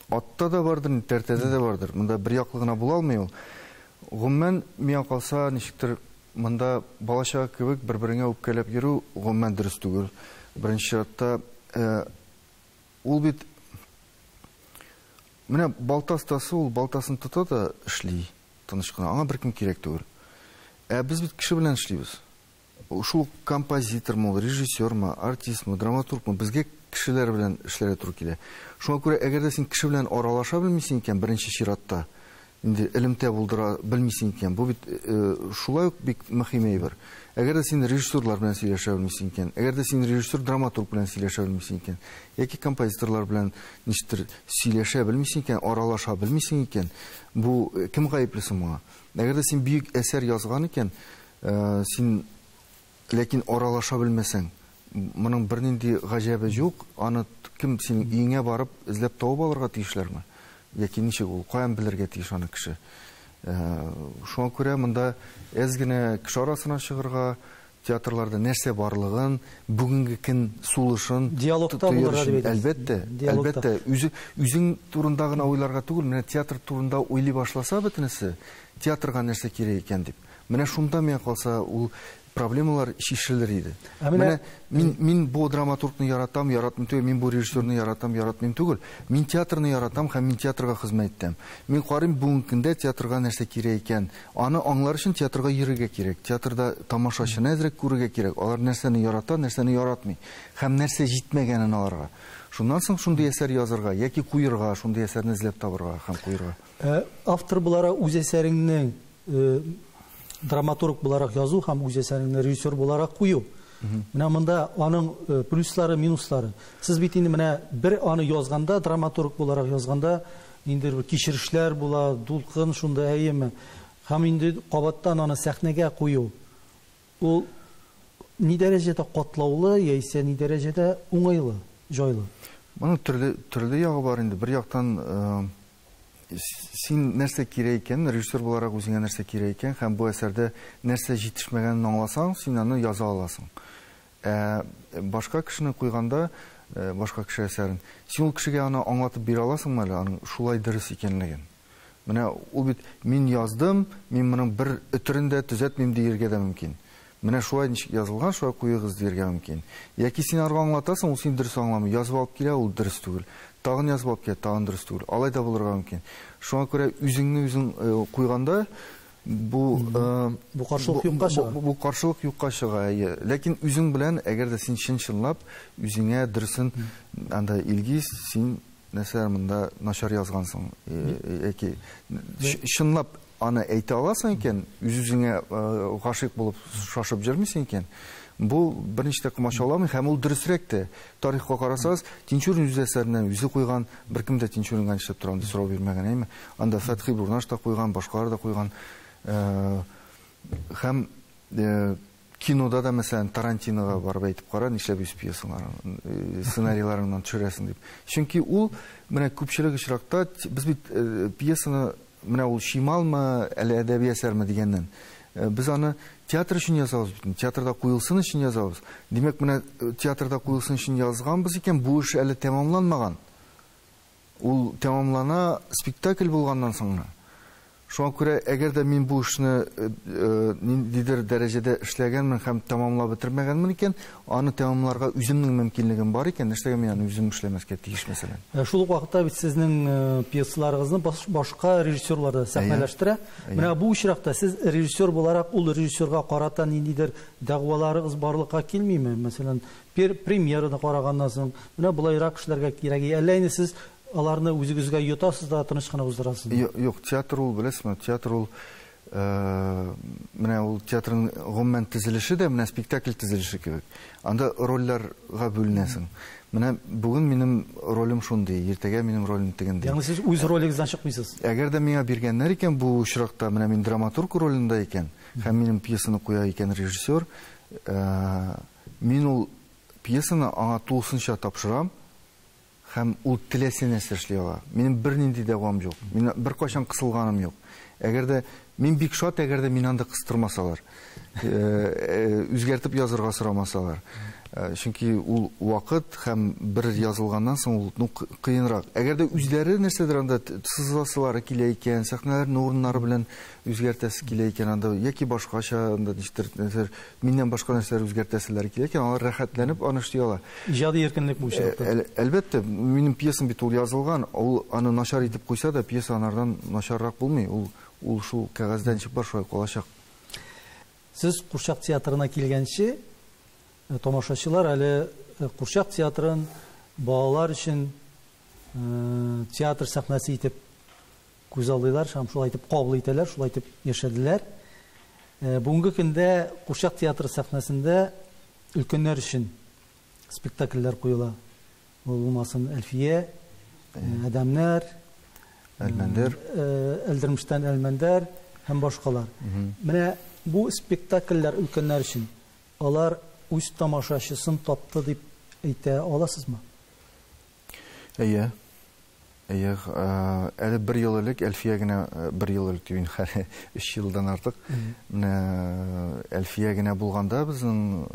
атта да бардыр, тәртәдә дә бардыр. Монда бер яклы гына була алмый ул. Гомумән, миңа калса, ничектер монда балачага кебек бер-береңә үпкәләп йөрү гомумән дөрес түгел. Беренче чиратта ул бит менә балта остасы, ул балтасын тота да эшли тыныч кына, аңа беркем кирәк түгел. Ә без бит кеше белән эшлибез. Шул композитормы, режиссермы, артистмы, драматургмы, безгә кешеләр белән эшләргә туры килә. Шуңа күрә әгәр дә син кеше белән аралаша белмисең икән, беренче чиратта инде элемтә булдыра белмисең икән, бу бит шулай ук бик мөһим әйбер. Әгәр дә син режиссерлар белән сөйләшә белмисең икән, әгәр дә син режиссер драматург белән сөйләшә белмисең икән, яки композиторлар белән ничектер сөйләшә белмисең икән, аралаша белмисең икән, бу кем гаепле соң моңа? Әгәр дә син бөек әсәр язган икән, син ләкин аралаша белмәсәң, моның бернинди гаҗәбе юк, аны кем синең өеңә барып эзләп табып алырга тиешләрме? Яки ничек ул, каян белергә тиеш аны кеше? Шуңа күрә монда әз генә кеше арасына чыгарга, театрларда нәрсә барлыгын, бүгенге көн сулышын диалогта булырга дип әйтәсез. Әлбәттә, әлбәттә, үзең турында гына уйларга түгел, менә театр турында уйлый башласа бөтенесе, театрга нәрсә кирәк икән дип. Менә шунда миңа калса ул проблемалар чишелер иде. Менә мин бу драматургны яратам, яратмыйм түгел, мин бу режиссерны яратам, яратмыйм түгел. Мин театрны яратам һәм мин театрга хезмәт итәм. Мин карыйм бүгенге көндә театрга нәрсә кирәк икән. Аны аңлар өчен театрга йөрергә кирәк. Театрда тамашачыны әзрәк күрергә кирәк. Алар нәрсәне ярата, нәрсәне яратмый һәм нәрсә җитмәгәнен аларга. Шуннан соң шундый әсәр язырга яки куерга, шундый әсәрне эзләп табырга һәм куерга. Автор буларак үз әсәреңнең драматург буларак язу һәм үз әсәреңне режиссер буларак кую. Менә монда аның плюслары, минуслары. Сез бит инде менә бер аны язганда, драматург буларак язганда, инде бер кичерешләр була, дулкын шунда әйеме. Һәм инде кабаттан аны сәхнәгә кую. Ул ни дәрәҗәдә катлаулы яисә ни дәрәҗәдә уңайлы, җайлы? Моның төрле ягы бар инде. Бер яктан син нәрсә кирәк икән, режиссер буларак үзеңә нәрсә кирәк икән һәм бу әсәрдә нәрсә җитешмәгәнен аңласаң, син аны яза аласың. Ә башка кешене куйганда, башка кеше әсәрен, син ул кешегә аны аңлатып бирә аласыңмы әле, аның шулай дөрес икәнлеген? Менә ул бит мин яздым, мин моның бер өтерен дә төзәтмим диергә дә мөмкин. Менә шулай ничек язылган, шулай куегыз диергә мөмкин. Яки син арга аңлатасың, ул син дөрес аңламый, язып алып килә, ул дөрес түгел. Тагын язып алып килә, тагын дөрес түгел. Алай да булырга мөмкин. Шуңа күрә үзеңне үзең куйганда бу Бу каршылык юкка чыга. Бу каршылык юкка чыга, әйе. Ләкин үзең белән, әгәр дә син чын-чынлап үзеңә дөресен анда Илгиз, син нәрсә монда начар язгансың, яки чынлап аны әйтә аласың икән, үз-үзеңә гашыйк булып шашып йөрмисең икән, бу берничә дә комачауламый һәм ул дөресрәк тә. Тарихка карасагыз, Тинчурин үз әсәреннән үзе куйган, беркем дә Тинчуринга нишләп тора андый сорау бирмәгән, әйме? Анда Фәтхи Бурнаш та куйган, башкалар да куйган. Һәм кинода да, мәсәлән, Тарантиноға барып әйтеп кара, нишләп үз пьесаларын, сценарийларыңнан төшерәсең дип. Чөнки ул менә күпчелек очракта без бит пьесаны менә ул чималмы, әллә әдәби әсәрме дигәннән Без аны театр өчен язабыз бит, театрда куелсын өчен язабыз. Димәк, менә театрда куелсын өчен язганбыз икән, бу эш әле тәмамланмаган. Ул тәмамлана спектакль булганнан соң гына. Шуңа күрә, әгәр дә мин бу эшне ниндидер дәрәҗәдә эшләгәнмен һәм тәмамлап бетермәгәнмен икән, аны тәмамларга үземнең мөмкинлегем бар икән, нәрсәгә мин аны үзем эшләмәскә тиеш, мәсәлән. Шул ук вакытта бит сезнең пьесаларыгызны башка режиссерлар да сәхнәләштерә. Менә бу очракта сез режиссер буларак ул режиссерга карата ниндидер дәгъваларыгыз барлыкка килмиме? Мәсәлән, премьераны караганнан соң, менә болайрак эшләргә кирәк. Әллә инде сез аларны үзегезгә йотасыз да тыныч кына уздырасыз? Юк, театр ул, беләсезме, театр ул, менә ул театрның гомумән төзелеше дә, менә спектакль төзелеше кебек. Анда рольләргә бүленәсең. Менә бүген минем ролем шундый, иртәгә минем ролем тегендәй. Ягъни сез үз ролегездән чыкмыйсыз? Әгәр дә миңа биргәннәр икән, бу очракта менә мин драматург ролендә икән, һәм минем пьесаны куя икән режиссер, мин ул пьесаны аңа тулысынча тапшырам. Һәм ул теләсә нәрсә эшли ала. Минем бернинди дәгъвам юк. Мин беркайчан кысылганым юк. Әгәр дә мин бик шат, әгәр дә мине анда кыстырмасалар, үзгәртеп язырга сорамасалар. Чөнки ул вакыт һәм бер язылганнан соң ул, ну, кыенрак. Әгәр дә үзләре нәрсәдер анда сызасылары килә икән, сәхнәләрне урыннары белән үзгәртәсе килә икән анда, яки башкача анда ничектер, нәрсәләр, миннән башка нәрсәләр үзгәртәселәре килә икән, алар рәхәтләнеп аны эшли ала. Иҗади иркенлек бу очракта. Әлбәттә, минем пьесам бит ул язылган, ул аны начар итеп куйса да, пьеса анардан начаррак булмый, ул шул кәгазьдән чыгып бар, шулай калачак. Сез Курчак театрына килгәнче, тамашачылар әле Курчак театрын балалар өчен театр сәхнәсе итеп күз алдылар, һәм шулай итеп кабул итәләр, шулай итеп яшәделәр. Бүгенге көндә Курчак театры сәхнәсендә өлкәннәр өчен спектакльләр куела. Ул булмасын Әлфия, Адәмнәр, Әлмәндәр, Әлдермештән Әлмәндәр һәм башкалар. Менә бу спектакльләр өлкәннәр өчен, алар үз тамашачысын тапты дип әйтә аласызмы? Әйе. Әйе, әле бер ел элек Әлфия генә, бер ел элек дип инде хәле 3 елдан артык. Менә Әлфия генә булганда безнең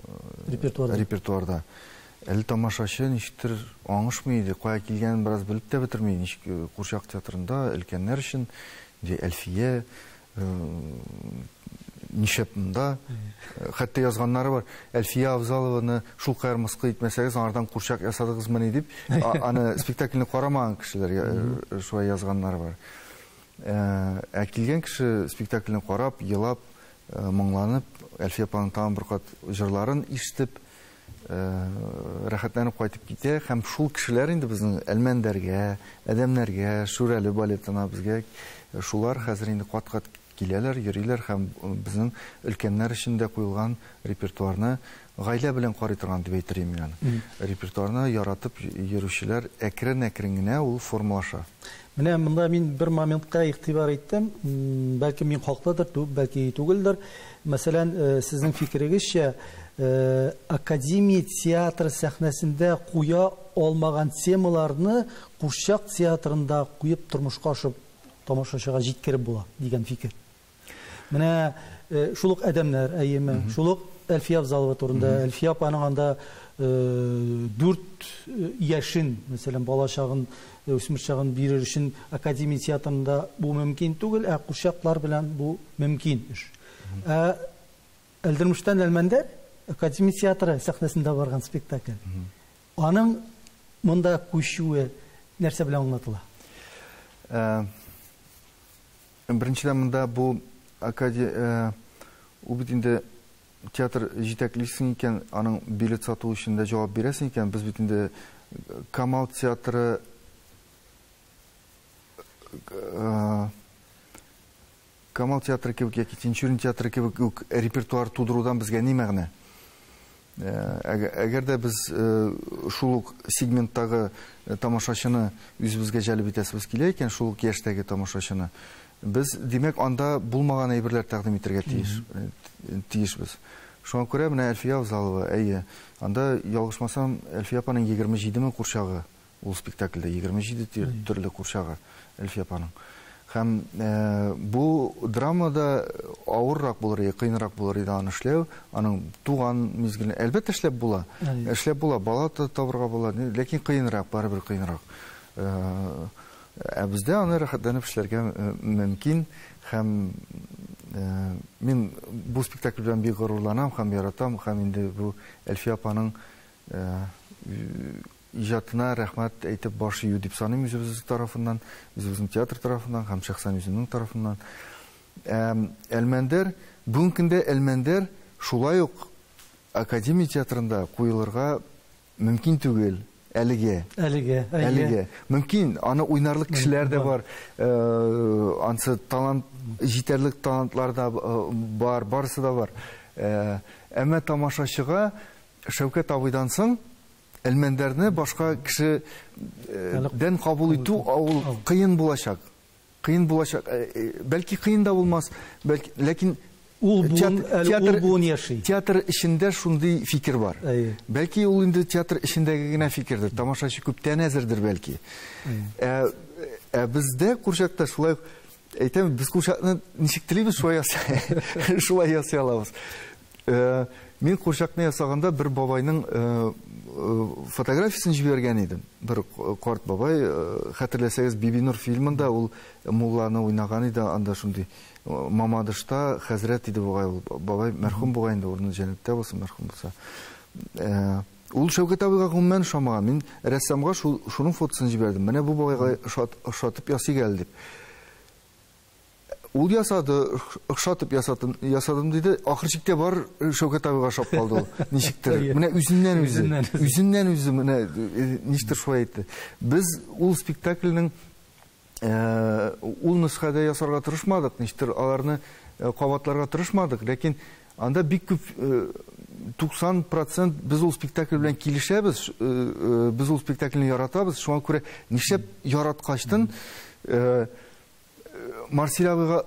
репертуарда. Әле тамашачы ничектер аңышмый иде, кая килгәнен бераз белеп тә бетерми, ничек Курчак театрында өлкәннәр өчен Әлфия, нишләп монда, хәтта язганнары бар. Әлфия Авзалованы шул кадәр мыскыл итмәсәгез, аңардан курчак ясадыгызмыни дип, аны спектакльне карамаган кешеләр шулай язганнары бар. Ә килгән кеше спектакльне карап, елап, моңланып, Әлфия апаның тагын бер кат җырларын ишетеп, рәхәтләнеп кайтып китә. Һәм шул кешеләр инде безнең Әлмәндәргә, Адәмнәргә, Шүрәле балетына безгә шулар хәзер инде кат-кат киләләр, йөриләр һәм безнең өлкәннәр өчен дә куелган репертуарны гаилә белән карый торган дип әйтер идем мин аны. Репертуарны яратып йөрүчеләр әкрен-әкрен генә ул формалаша. Менә монда мин бер моментка игътибар иттем. Бәлки мин хаклыдыр, бәлки түгелдер. Мәсәлән, сезнең фикерегезчә, академия театры сәхнәсендә куя алмаган темаларны Курчак театрында куеп тормышка ашып тамашачыга җиткереп була дигән фикер. Менә шул ук Адәмнәр, әйеме, шул ук Әлфия Авзалова турында, Әлфия апаның анда 4 яшен, мәсәлән, бала чагын, үсмер чагын бирер өчен академия театрында бу мөмкин түгел, ә курчаклар белән бу мөмкин эш. Ә Әлдермештән Әлмәндәр академия театры сәхнәсендә барган спектакль. Аның монда күчүе нәрсә белән аңлатыла? Беренчедән, монда бу ул бит инде театр җитәклисең икән, аның билет сату өчен дә җавап бирәсең икән, без бит инде Камал театры, Камал театры кебек яки Тинчурин театры кебек үк репертуар тудырудан безгә ни мәгънә? Әгәр дә без шул ук сегменттагы тамашачыны үзебезгә җәлеп итәсебез килә икән, шул ук яшьтәге тамашачыны, без, димәк, анда булмаган әйберләр тәкъдим итәргә тиешбез. Шуңа күрә менә Әлфия Авзалова, әйе, анда ялгышмасам, Әлфия апаның 27 мең курчагы ул спектакльдә, 27 төрле курчагы Әлфия апаның. Һәм бу драмада авыррак булыр иде, кыенрак булыр иде аны эшләү, аның туган мизгелен әлбәттә эшләп була. Эшләп була, бала табырга була, ләкин кыенрак, барыбер кыенрак. Ә бездә аны рәхәтләнеп эшләргә мөмкин һәм мин бу спектакль белән бик горурланам һәм яратам, һәм инде бу Әлфия апаның иҗатына рәхмәт әйтеп баш ию дип саныйм үзебез тарафыннан, үзебезнең театр тарафыннан һәм шәхсән үземнең тарафыннан. Әлмәндәр, бүгенге көндә Әлмәндәр шулай ук Академия театрында куелырга мөмкин түгел әлегә. Әлегә, әлегә. Мөмкин, аны уйнарлык кешеләр дә бар. Ансы талант, җитәрлек талантлар да бар, барысы да бар. Әмма тамашачыга Шәүкәт абыйдан соң Әлмәндәрне башка кешедән кабул итү ул кыен булачак. Кыен булачак. Бәлки кыен да булмас, бәлки, ләкин ул буын яши. Театр эчендә шундый фикер бар. Бәлки ул инде театр эчендәге генә фикердер. Тамашачы күптән әзердер бәлки. Ә бездә курчакта шулай әйтәм, без курчакны ничек телибез, шулай ясый алабыз. Мин курчакны ясаганда бер бабайның фотографиясен җибәргән идем. Бер карт бабай, хәтерләсәгез, Бибинур фильмында ул мулланы уйнаган иде, анда шундый Мамадышта хәзрәт иде бугай ул бабай, мәрхүм бугай инде, урыны җәннәттә булсын, мәрхүм булса. Ул Шәүкәт абыйга гомумән ошамаган. Мин рәссамга шуның фотосын җибәрдем. Менә бу бабайга ошатып ясыйк әле дип. Ул ясады, ошатып ясадым диде. Ахыр чиктә бар Шәүкәт абыйга ошап калды ул. Ничектер. Менә үзеннән үзе. Үзеннән үзе менә ничектер шулай әйтте. Без ул спектакльнең ул нөсхәдә ясарга тырышмадык, ничектер аларны кабатларга тырышмадык, ләкин анда бик күп 90% без ул спектакль белән килешәбез, без ул спектакльне яратабыз. Шуңа күрә нишләп яраткачтын Марсиль абыйга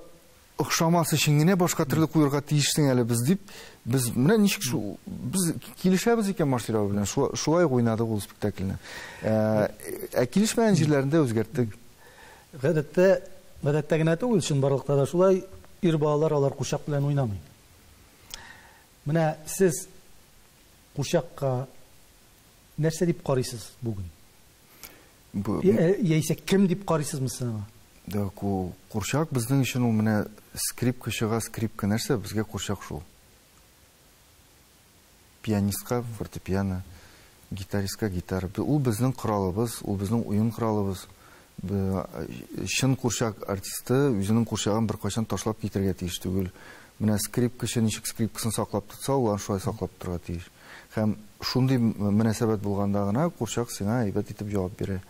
охшамас өчен генә башка төрле куярга тиешсең әле без дип, без менә ничек шу, без килешәбез икән Марсиль абый белән, шулай уйнадык ул спектакльне. Ә килешмәгән җирләрендә үзгәрттек. Гадәттә генә түгел, чынбарлыкта да шулай, ир балалар алар курчак белән уйнамый. Менә сез курчакка нәрсә дип карыйсыз бүген? Яисә кем дип карыйсызмы сез аңа? Да, курчак безнең өчен ул менә скрипкачыга скрипка нәрсә, безгә курчак шул. Пианистка фортепиано, гитаристка гитара. Ул безнең коралыбыз, ул безнең уен коралыбыз. Чын курчак артисты үзенең курчагын беркайчан ташлап китәргә тиеш түгел. Менә скрипкачы ничек скрипкасын саклап тотса, ул аны шулай саклап торырга тиеш. Һәм шундый мөнәсәбәт булганда гына курчак сиңа әйбәт итеп җавап бирә.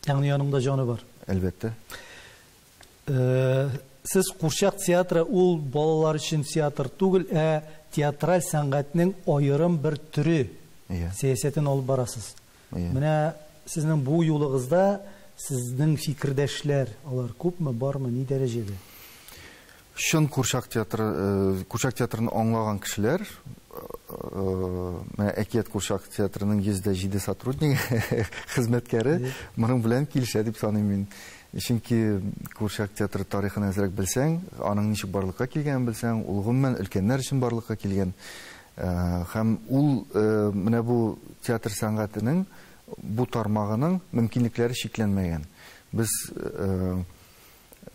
Ягъни яныңда җаны бар. Әлбәттә. Сез курчак театры ул балалар өчен театр түгел, ә театраль сәнгатьнең аерым бер төре сәясәтен алып барасыз. Менә сезнең бу юлыгызда сезнең фикердәшләр, алар күпме, бармы, ни дәрәҗәдә? Чын курчак театры, курчак театрын аңлаган кешеләр, менә Әкият курчак театрының 107 сотруднигы, хезмәткәре моның белән килешә дип саныйм мин. Чөнки курчак театры тарихын әзрәк белсәң, аның ничек барлыкка килгәнен белсәң, ул гомумән өлкәннәр өчен барлыкка килгән. Һәм ул менә бу театр сәнгатенең бу тармагының мөмкинлекләре чикләнмәгән. Без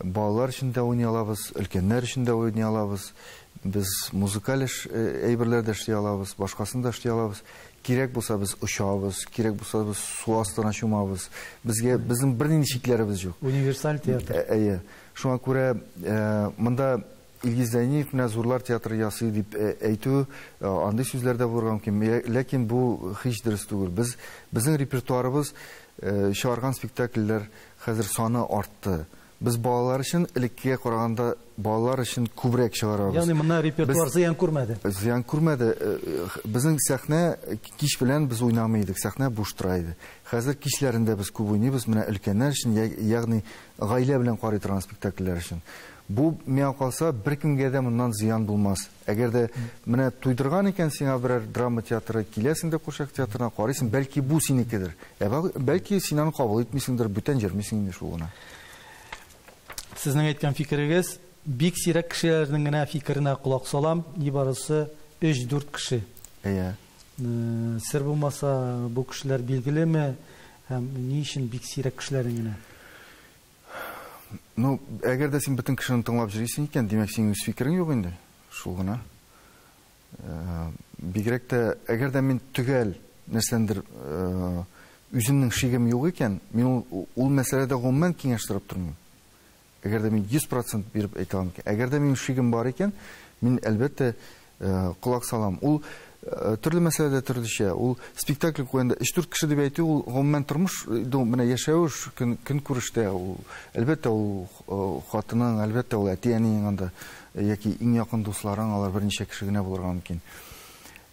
балалар өчен дә уйный алабыз, өлкәннәр өчен дә уйный алабыз. Без музыкаль әйберләр дә эшли алабыз, башкасын да эшли алабыз. Кирәк булса без очабыз, кирәк булса без су астына чумабыз. Безгә безнең бернинди чикләребез юк. Универсаль театр. Әйе. Шуңа күрә монда Илгиз Зәйниев менә зурлар театры ясый дип әйтү, андый сүзләр дә булырга мөмкин. Ләкин бу һич дөрес түгел. Безнең репертуарыбыз чыгарган спектакльләр хәзер саны артты. Без балалар өчен элеккегә караганда балалар өчен күбрәк чыгарабыз. Ягъни монда репертуар зыян күрмәде. Зыян күрмәде. Безнең сәхнә кич белән без уйнамый идек, сәхнә буш тора иде. Хәзер кичләрендә без күп уйныйбыз, менә өлкәннәр өчен, ягъни гаилә белән карый торган спектакльләр өчен. Бу миңа калса беркемгә дә моннан зыян булмас. Әгәр дә менә туйдырган икән сиңа берәр драма театры, киләсең дә курчак театрына карыйсың, бәлки бу синекедер. Бәлки син аны кабул итмисеңдер, бүтән җөрмисең инде шул гына. Сезнең әйткән фикерегез, бик сирәк кешеләрнең генә фикеренә колак салам, нибарысы 3-4 кеше. Әйе. Сер булмаса, бу кешеләр билгелеме һәм ни өчен бик сирәк кешеләрнең генә? Ну, әгәр дә син бөтен кешене тыңлап йөрисең икән, димәк, синең үз фикерең юк инде. Шул гына. Бигрәк тә, әгәр дә мин төгәл нәрсәндер үземнең шигем юк икән, мин ул мәсьәләдә гомумән киңәш сорап тормыйм. Әгәр дә мин 100% биреп әйтә алам икән, әгәр дә минем шигем бар икән, мин әлбәттә колак салам. Ул төрле мәсьәләдә төрлечә. Ул спектакль куйганда 3-4 кеше дип әйтү, ул гомумән тормыш, менә яшәү, көн күрештә ул, әлбәттә, ул хатының, әлбәттә, ул әти-әниең анда яки иң якын дусларың, алар берничә кеше генә булырга мөмкин.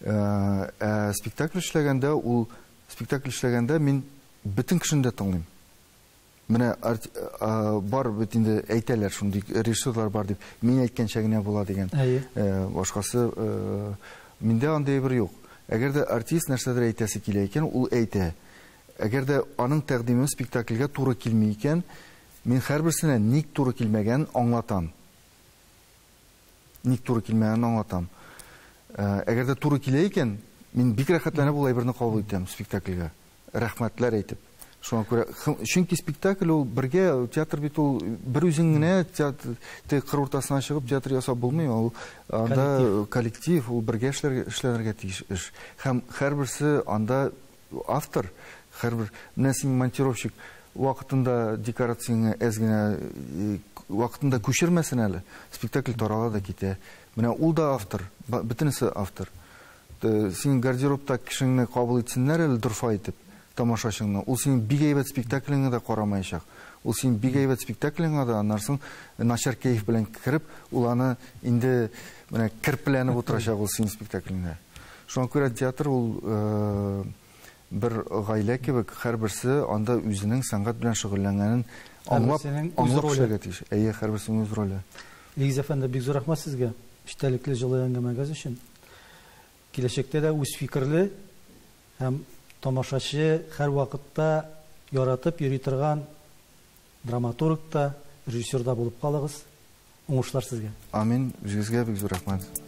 Ә спектакль эшләгәндә, ул спектакль эшләгәндә мин бөтен кешене дә тыңлыйм. Менә бар бит инде әйтәләр, шундый режиссерлар бар дип, мин әйткәнчә генә була дигән. Башкасы миндә андый әйбер юк. Әгәр дә артист нәрсәдер әйтәсе килә икән, ул әйтә. Әгәр дә аның тәкъдиме спектакльгә туры килми икән, мин һәрберсенә ник туры килмәгәнен аңлатам. Ник туры килмәгәнен аңлатам. Әгәр дә туры килә икән, мин бик рәхәтләнеп ул әйберне кабул итәм спектакльгә. Рәхмәтләр әйтеп. Шуңа күрә, чөнки спектакль ул бергә, театр бит ул бер үзең генә театр, кыр уртасына чыгып театр ясап булмый, ул анда коллектив, ул бергә эшләргә тиеш эш. Һәм һәрберсе анда автор, һәрбер, менә син монтировщик вакытында декорацияңе әз генә вакытында күчермәсен әле, спектакль тарала да китә. Менә ул да автор, бөтенесе автор. Син гардеробта кешеңне кабул итсеннәр әле дорфа итеп, тамашачыңны. Ул синең бик әйбәт спектаклеңне дә карамаячак. Ул синең бик әйбәт спектаклеңә дә аннан соң начар кәеф белән кереп, ул аны инде менә керпеләнеп утырачак ул синең спектаклеңдә. Шуңа күрә театр ул бер гаилә кебек, һәрберсе анда үзенең сәнгать белән шөгыльләнгәнен аңлап эшләргә тиеш. Әйе, һәрберсенең үз роле. Илгиз әфәнде, бик зур рәхмәт сезгә эчтәлекле җылы әңгәмәгез өчен. Киләчәктә дә үз фикерле һәм тамашачы һәр вакытта яратып йөри торган драматург та, режиссер да булып калыгыз. Уңышлар сезгә. Амин. Үзегезгә бик зур рәхмәт.